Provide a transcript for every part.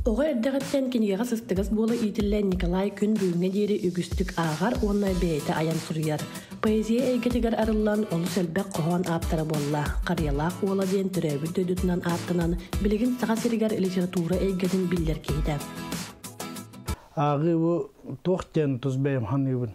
Оҕо эрдэҕиттэн кинигэҕэ сыстыгас буола иитиллэн Николай күн бүгүҥҥэ диэри үгүстүк ааҕар уонна бэйэтэ айан суруйар. Поэзия эйгэтигэр арыллан олус элбэх хоһоон ааптара буолла. Харыйалаах уола диэн төрөөбүт дойдутунан ааттанан, билигин Саха сиригэр литература эйгэтин биллэр киһитэ. Ааҕыы бу туох диэн тус бэйэм саныыбын.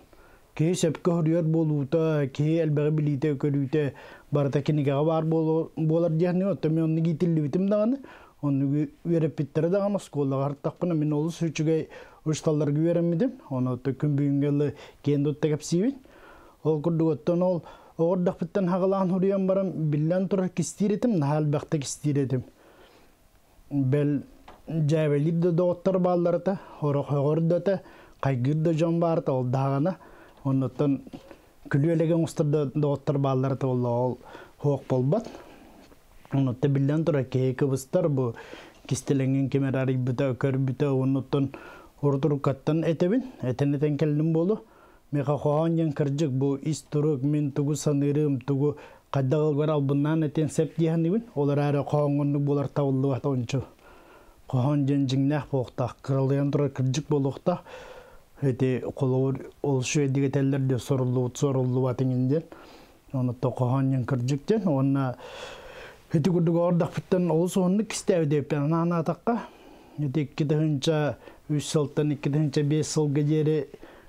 Киһи сөпкө хоруйар буолуута, киһи элбэҕи билиитэ-көрүүтэ барыта кинигэҕэ баар буолар диэн оттон мин оннук иитиллибитим даҕаны, оннук үөрэппиттэрэ даҕаны оскуолаҕа артахпына мин олус үчүгэй учууталларга үөрэммитим. Ону күн бүгүҥҥэ дылы киэн тутта кэпсиибин. Ол курдук оттон ол оҕордохпуттан хаҕалаан хоруйан баран биллэн турар кистиир этим, наһаа элбэхтик кистиир этим. Бэл дьээбэлиир да доҕоттор баалларата, орохоҕор да этэ, хайгыыр да дьон баарта ол даҕаны. Оннуттан күлүөлэгэ оҥостор да доҕоттор баалларата буолла ол суох буолбат. Оннуттан биллэн турар киһи кыбыстар бу кистэлэҥин ким эрэ арыйбыта, көрбүтэ оннуттан урут-уруккаттан этэбин, этэн-этэн кэллим буолуо. Миэхэ хоһоон диэн кырдьык бу ис турук мин тугу саныырым, тугу хайдах ылбар албыннаан этиэн сөп дии саныыбын. Ол эрээри хоһооҥҥоннук буолар табыллыбат ончу. Хоһоон диэн дьиҥнээх буолуохтаах, кыралыйан турар кырдьык буолуохтаах. Ити холобур ол үчүгэйдик этэллэр диэн соруллубут соруллубат иҥин диэн. Онуттан хоһоон диэн кырдьык диэн. Уонна ити курдук оҕордохпуттан олус уһуннук кистээбит эбиппин анаатахха. Ити 2003 сылтан 2005 сылга диэри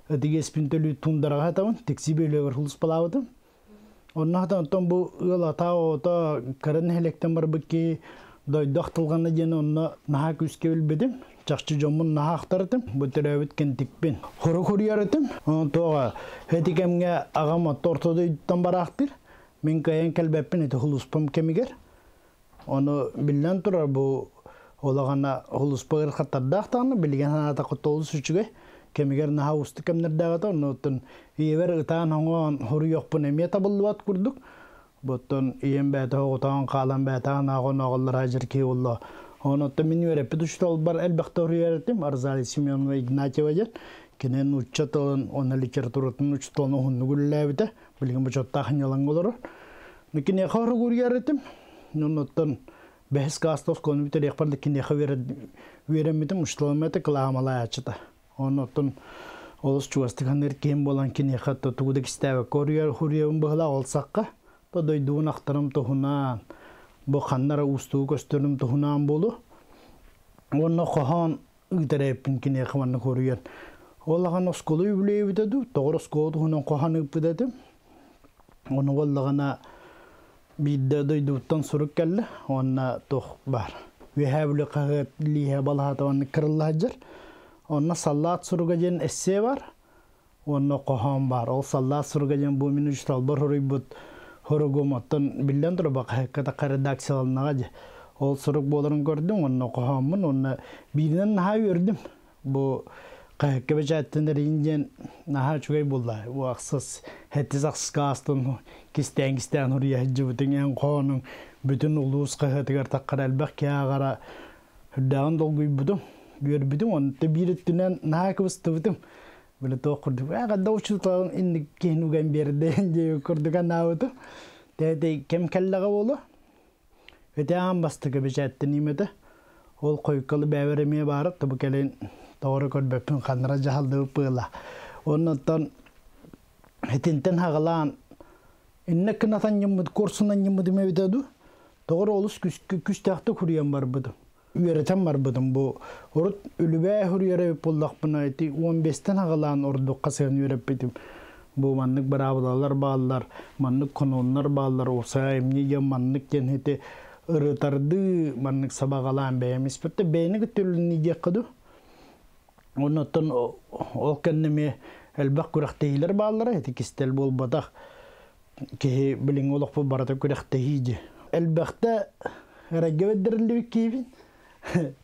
ытыгеспин төлүү туундараҕа сатабын, тикси бөлүөгэр сулуспалаабытым. Онно хата онтон бу ыал атаа оҕото кыра нэһилиэктэн барбыт киһи дойду ахтылҕана диэн онно наһаа күүскэ билбитим. Чахчы дьоммун наһаа ахтар этим. Бу төрөөбүт кэнтикпин. Хору хоруйар этим. Онон туоҕа ити кэмҥэ аҕам отто орто дойдуттан бараахтыыр. Мин кыайан кэлбэппин ити хулуспам кэмигэр. Ону биллэн турар бу улаҕана хулуспа ыарахаттардаах даҕаны билигин санаатахха олус үчүгэй. Кэмигэр наһаа уустук кэмнэрдээх этэ. Оннуттан ийэбэр ытаан-хоҥоон хоруйуохпун эмиэ табыллыбат курдук. Оттон ийэм бэйэтэ оҕотоон хаалан бэйэтэ анаҕын оҕоллоро дьэр киһи буолла. Онуттан мин үөрэппит учууталбар элбэхтэ хоруйар этим. Розалия Семеновна Игнатьева диэн. Кини нуучча тылын уонна литературатын учууталын уһуннук үлэлээбитэ. Билигин бочуоттаах ньылаҥҥа олорор. Киниэхэ хоруйар этим. Оннуттан бэһис класста оскуоланы бүтэриэхпэр да киниэхэ үөрэммитим учууталым этэ кылаамалааччыта. Оннуттан олус чугастык саныыр киһим буолан киниэхэ тугу да кистээбэккэ хоруйабын быһылаах ол сахха то дойдубун ахтарым туһунаан бу ханна эрэ уустугу көстөрүм туһунаан буолуо. Уонна хоһоон ыытар эбиппин киниэхэ манна хоруйан. Ол ахан оскуола үбүлүөйбүтэ дуу, тоҕор оскуола туһунан хоһоон ыыппыт этим. Ону буоллаҕына биирдэ дойдубуттан сурук кэллэ уонна туох баар. Үөһээ Бүлүү хаһыат лииһэ балаһата маннык кырылла сылдьар. Онно саллаат суруга диэн эссе бар уонна хоһоон баар. Ол саллаат суруга диэн бу мин учууталбар хоруйбут хоругум оттон биллэн турар бу хаһыакка тахха редакцияланнаҕа дии. Ол сурук буоларын көрдүм уонна хоһооммун уонна бииринэн наһаа үөрдүм. Бу хаһыакка бэчээттэнэрин диэн наһаа үчүгэй буолла. Бу ахсыс, сэттис ахсыска аастын кистээн-кистээн суруйа сылдьыбытыҥ эн хоһоонуҥ бүтүн улуус хаһыатыгар таххара элбэх киһи ааҕара сүрдээҕин долгуйбутум, үөрбүтүм. Онто биир өттүнэн наһаа кыбыстыбытым. Били туох курдук, ээ ханна учууталын инник киһини уган биэрдэ диэбит курдук анаабытым. Тэтэй кэм кэллэҕэ буолуо. Ити аан бастакы бэчээттэниим этэ. Ол хойуккалы бэйэбэр эмиэ баара, тобу кэлин тоҕо эрэ көрбөппүн, ханнара дьаһаллыбыт быала. Оннуттан итинтэн хаҕалаан иннэ кынатан ньыммыт, куорсунан ньыммытым эбитэ дуу, тоҕо эрэ олус күстээхтик хуруйан барбытым. Үөрэтэн барбытым бу. Урут үлүбээ хуруйар эбит буоллахпына, ити 15-тэн хаҕалаан ордукка сыһан үөрэппитим. Бу маннык быраабылалар бааллар, маннык каноннар бааллар, уопсайа эмне диэн маннык диэн ити ырытардыы маннык сабаҕалаан бэйэм испэттэ бэйэни кытта үлэлии диэххэ дуу. Оннуттан ол кэннэ эмиэ элбэх күрэхтэһиилэр бааллара, ити кистэл буолбатах. Киһи билиҥҥи олохпут барыта күрэхтэһии дии. Элбэхтэ эрэйгэ бэрдэриллибит киһибин,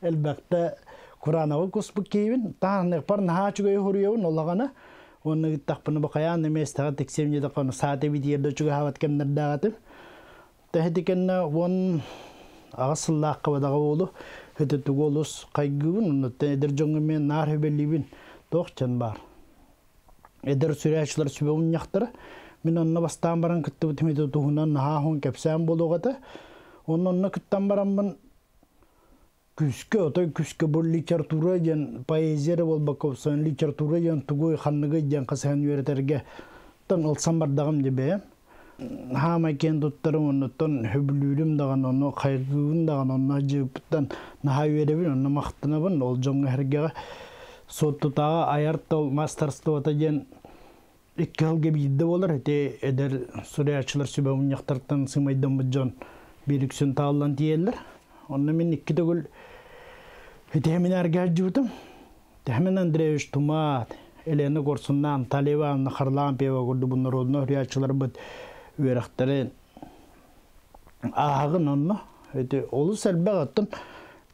элбэхтэ кураанаҕы куспут киһибин. Таһыныахпар наһаа үчүгэй хоруйабын олаҕана. Уонна ыыттахпына бу хайаан да миэстэҕэ тиксиэм диэтэххэ, саата эбитигэр да чугаһаабат кэмнэрдээх этим. Тэһити кэннэ 18 сыллаахха бадаҕа буолу, ити тугу олус хайгыыбын, оннуттан эдэр дьоҥҥо эмиэ наар сүбэлиибин, туох дьон баар. Эдэр сүрээччилэр сүбэ мунньахтара. Мин онно бастаан баран кыттыбытым ити туһунан наһаа уһун кэпсээн буолуох этэ. Онно онно кыттан бараммын. Күүскэ, отой күүскэ бу литература диэн поэзия эрэ буолбакка, литература диэн тугуй, ханныгый диэн хасыһан үөрэтэргэ тон ылсан бардаҕым дии бэйэм. Хаамай киэн туттарым, оннуттан хөбүлүүрүм даҕаны, онно хайгыыбын даҕаны, онно дьыыппыттан наһаа үөрэбин, онно махтанабын. Ол дьоҥҥо эргэҕэ Суоттутааҕы айар тыл маастарыстыбата диэн икки сылга биирдэ буолар. Ити эдэр суруйааччылар сүбэ мунньахтартан сыымайдаммыт дьон биир үксүн тааллан тиийэллэр. Онно мин икки төгүл ити семинарга сылдьыбытым. Тэхмен Андреевич Тумат, Елена Горсунна, Анталия Ивановна Харлампьева курдук народнай суруйааччыларбыт үөрэхтэрин ааҕын онно. Ити олус элбэх оттон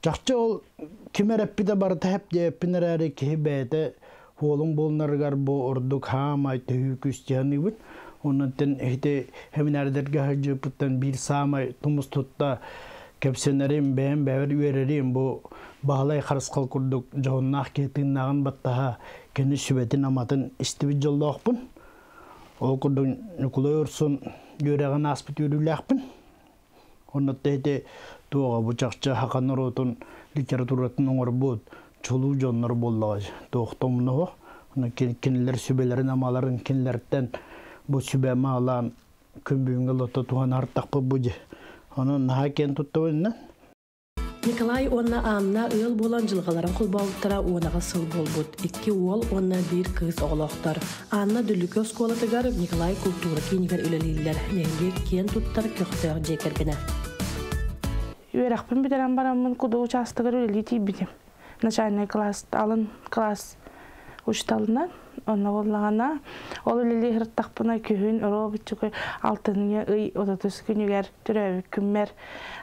чахчы ол ким эрэ эппитэ барыта эп диэппин эрээри киһи бэйэтэ уолун буолунарыгар бу ордук хаамай төһүү күүс дьаһаныыбыт. Онон ити семинардергэ сылдьыппыттан биир саамай тумус тутта кэпсэнэрим, бэйэм бэйэбэр үөрэрим бу Баһылай Харысхал курдук дьоһуннаах киһи тыыннааҕын баттаһа кини сүбэтин-аматын истибит дьоллоохпун. Ол курдук Ньукулай Урсун үөрэҕин ааспыт үөрүүлээхпин. Онно ити туоҕа бу чахчы саха норуотун литературатын оҥорбут чулуу дьоннор буоллаҕа туох томноһо. Кинилэр сүбэлэрин-амаларын кинилэртэн бу сүбэ маалаан күн бүгүҥҥэ лото туһан артахпыт бу дьи. Онон наһаа киэн туттабын. Николай уонна Анна ыал буолан дьылҕаларын холбообуттара уонаҕа сыл буолбут. Икки уол уонна биир кыыс оҕолоохтор. Анна Дүллүкү оскуолатыгар, Николай култуура киинигэр үлэлииллэр. Нэһилиэк киэн туттар көхтөөх дьиэ кэргэнэ. Үөрэхпин бүтэрэн бараммын Куду учаастагар үлэлии тиийбитим. Начальный класс, алын класс учууталынан. Онно буоллаҕына, ол үлэлии сырыттахпына күһүн оруобуччукай алтынньы ый отутус күнүгэр төрөөбүт күммэр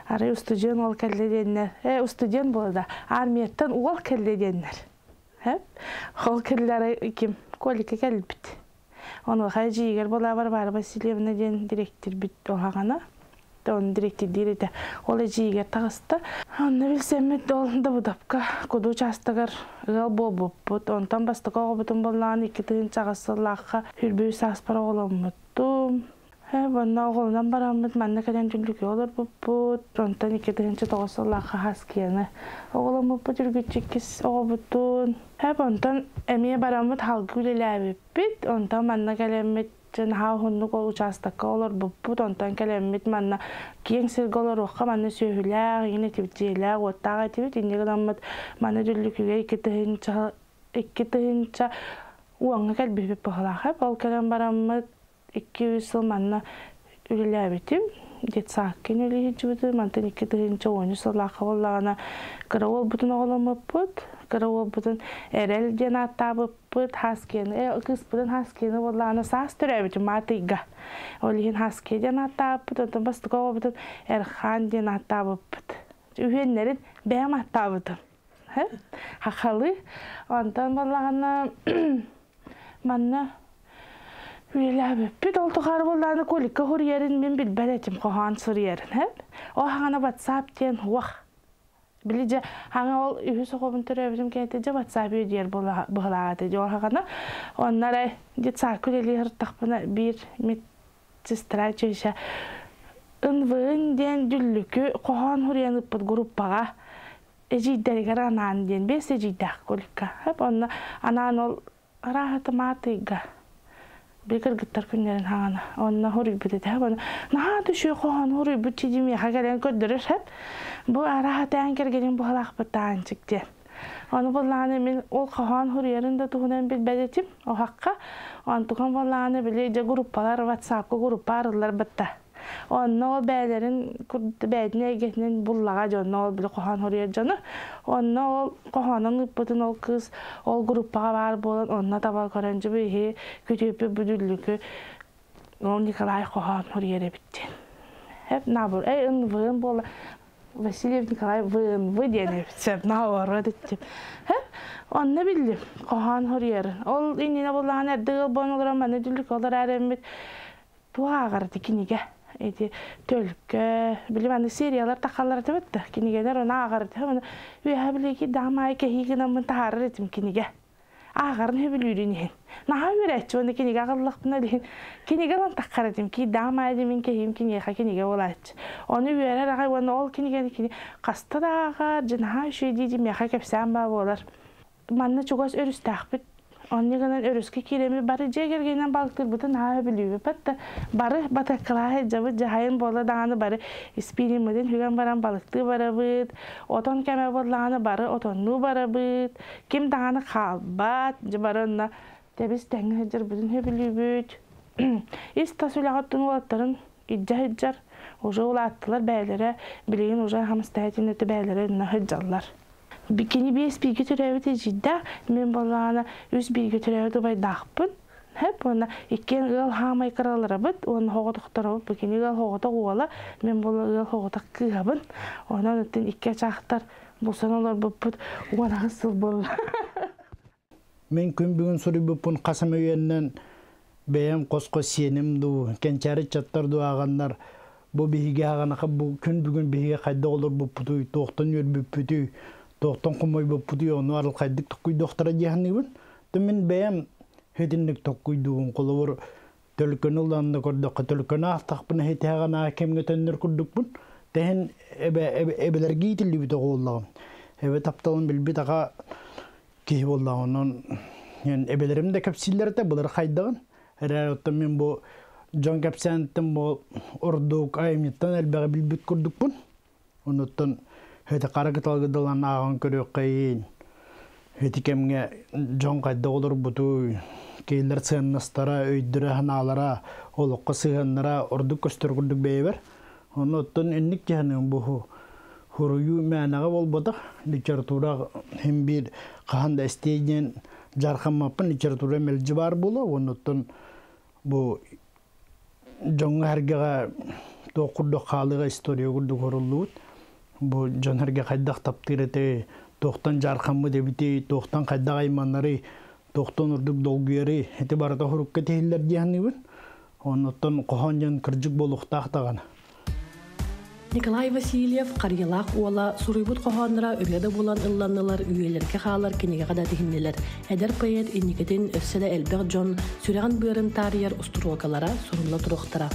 арай устудьуон уол кэллэ диэннэр, э устудьуон буола да, армияттан уол кэллэ диэннэр. Ол кэллэ арай ким Колика кэлбит. Онуоха эдьиийигэр буолаа Варвара Васильевна диэн дириэктирбит уһаҕана он дириэктирдиир этэ. Ол эдьиийигэр таҕыста. Онно билсэммит ол Давыдовка Куду учаастагар ыал буолбуппут. Онтон бастакы оҕобутун буоллаҕына 2008 сыллаахха хүрбүү сааспар оҕоломмуттум. Онно оҕолонон бараммыт манна кэлэн түллүкү олорбуппут. Онтон 2009 сыллаахха Хаскияны оҕоломмуппут үргүччү иккис оҕобутун. Онтон эмиэ бараммыт халгы үлэлээбиппит. Онтон манна кэлэммит наһаа уһуннук ол учаастакка олорбуппут. Онтон кэлэммит манна киэҥ сиргэ олоруохха манна сүөһүлээх, иҥин этибит, дьиэлээх, уоттаах этибит. Инньэ гынаммыт манна Дүллүкүгэ 2000 уоҥҥа кэлбиппит быһыылаах. Ол кэлэн бараммыт 2-3 сыл манна үлэлээбитим. Детсадка үлэлии сылдьыбытым. Мантан 2010 сыллаахха буоллаҕына кыра уолбутун оҕоломмуппут. Кыра уолбутун Эрэл диэн ааттаабыппыт. Хаскияны, кыыспытын Хаскияны буоллаҕына саас төрөөбүтүм маатыйга. Ол иһин Хаския диэн ааттаабыппыт. Онтон бастакы оҕобутун Эрхан диэн ааттаабыппыт. Үһүөннэрин бэйэм ааттаабытым. Хахалы. Онтон буоллаҕына манна үлэлээбиппит ол тухары буоллаҕына Коликка суруйарын мин билбэт этим хоһоон суруйарын һэп. Ол хаҥана WhatsApp диэн уох. Били дьэ хаҥа ол үһүс оҕобун төрөөбүтүм кэнниттэн дьэ WhatsApp үөдүйэр быһылааҕа этэ дьэ ол хаҥана онно эрэ детсадка үлэлии сырыттахпына биир медсестра чүөчэ ынвын диэн дүллүкү хоһоон суруйан ыппыт группаҕа эдьиийдэригэр анаан диэн биэс эдьиийдээх Коликка. Онно анаан ол арааһата маатыйга били кыргыттар күннэрин хаҥана онно хоруйбут этэ ону наһаа да үчүгэй хоһоон хоруйбут чиди миэхэ кэлэн көрдөрөр сөп бу арааһа тээн кэргэнин буһалаахпыт таанчык диэн ону буоллаҕына мин ол хоһоон хоруйарын да туһунан билбэт этим оһахха онтукам буоллаҕына били дьэ группалар ватсапка группа арыллар батта Онно ол бэйэлэрин бэйэтин эйгэтинэн буллаҕа дьонно ол били хоһоон хоруйар дьону. Онно ол хоһоонун ыыппытын ол кыыс ол группаҕа баар буолан онно таба көрөн дьэ бу иһи күтүөппүт бүдүллүкү ол Николай хоһоон хоруйар эбит диэн. Эп набор эй ынвын буола Васильев Николай ВНВ диэн эбит сөп наоборот иччим. Онно биллим хоһоон хоруйарын. Ол иннинэ буллаҕына эрдэ ыал буолан олорон манна дүллүк олор ээрэммит туох ааҕар ити кинигэ ити төлкө билим аны сериялар тахаллар этибит да кинигэлэр ону ааҕар этим үөһэ билиги даамаай кэһии гынаммын таһаарар этим кинигэ. Ааҕарын сөбүлүүрүн иһин. Наһаа үөрээччи уонна кинигэ аҕаллахпына илин кинигэ ылан таххар этим. Киирдэҕим аайы мин кэһиим киниэхэ кинигэ буолааччы. Ону үөрэр аҕай уонна ол кинигэни кини хаста да ааҕар, дьэ наһаа үчүгэй дии дии миэхэ кэпсээн баа буолар. Манна чугас өрүстээхпит. Онньу гынан өрүскэ киирэми бары дьиэ кэргэнинэн балыктыырбытын наһаа сөбүлүүбүт да бары батаккалаах сылдьабыт дьаһайын буолла даҕаны бары испиириммитин сүгэн баран балыктыы барабыт, отон кэмэ буоллаҕына бары отоннуу барабыт, ким даҕаны хаалбат, дьэ бары онно тэбис тэҥҥэ сылдьарбытын сөбүлүүбүт. Ис-тас үлэҕиттэн уолаттарын илдьэ сылдьар, уже улааттылар бэйэлэрэ, билигин уже самостоятельно бэйэлэрэ онно сылдьаллар. Кини биэс бииргэ төрөөбүт эдьиийдээх, мин буоллаҕына үс бииргэ төрөөбүт убайдаахпын. Хэп уонна иккиэн ыал хаамай кыраларабыт уонна хоҕотохторобут. Бу кини ыал хоҕотох уола, мин буола ыал хоҕотох кыыһабын. Онон оттон икки ачаахтар булсан олорбуппут 18 сыл буолла. Мин күн бүгүн суруйбуппун хас эмэ үйэннэн бэйэм хос-хос сиэним дуу, кэнчээри ыччаттар дуу ааҕаннар бу биһиги ааҕанаха бу күн бүгүн биһиги хайдах олорбуппутуй, туохтан үөрбүппүтүй, туохтан хомойбуппутуй, ону арылхайдык токкуйдуохтара дии саныыбын. То мин бэйэм хитинник токкуйдуубун. Холобур, төлкөнү ыланна көрдөххө, төлкөнү аахтахпына хитиһэҕин аа кэмҥэ төннөр курдукпун. Тэһин эбэ эбэлэргэ иитиллибит оҕо буоллаҕым. Эбэ тапталын билбит аҕа киһи буоллаҕым. Онон эбэлэрим да кэпсииллэр этэ, былыр хайдаҕын. Эрээр оттон мин бу дьон кэпсээнтэн бу ордук айымньыттан элбэҕи билбит курдукпун. Онуттан хэти хара кыталгыдалан ааҕан көрүөххэйин. Ити кэмҥэ дьон хайдах олорбутуй, кинилэр сыаннастара, өйдөрө-санаалара, олоххо сыһыаннара ордук көстөр курдук бэйэбэр. Онно оттон инник дьаһаныым бу хуруйуу мээнэҕэ буолбатах. Литература хим биир хаһан да эстиэ диэн дьаархаммаппын литература мэлдьи баар буолуо. Оннуттан бу дьоҥҥо сэргэҕэ туох курдук хаалыыга история курдук хоруллубут. Бу дьон сэргэ хайдах таптыыр этэй, туохтан дьаархаммыт эбитий, туохтан хайдах айманарый, туохтан ордук долгуйарый, ити барыта хурукка тиһиллэр дии саныыбын. Оннуттан хоһоон дьон кырдьык буолуохтаах даҕаны. Николай Васильев Харыйалаах уола суруйбут хоһоонноро ырыа да буолан ылланнылар, үйэлэргэ хаалар кинигэҕэ да тиһиннилэр. Эдэр поэт инникитин өссө да элбэх дьон сүрэҕин-быарын таарыйар устуруокалара сурулла туруохтара.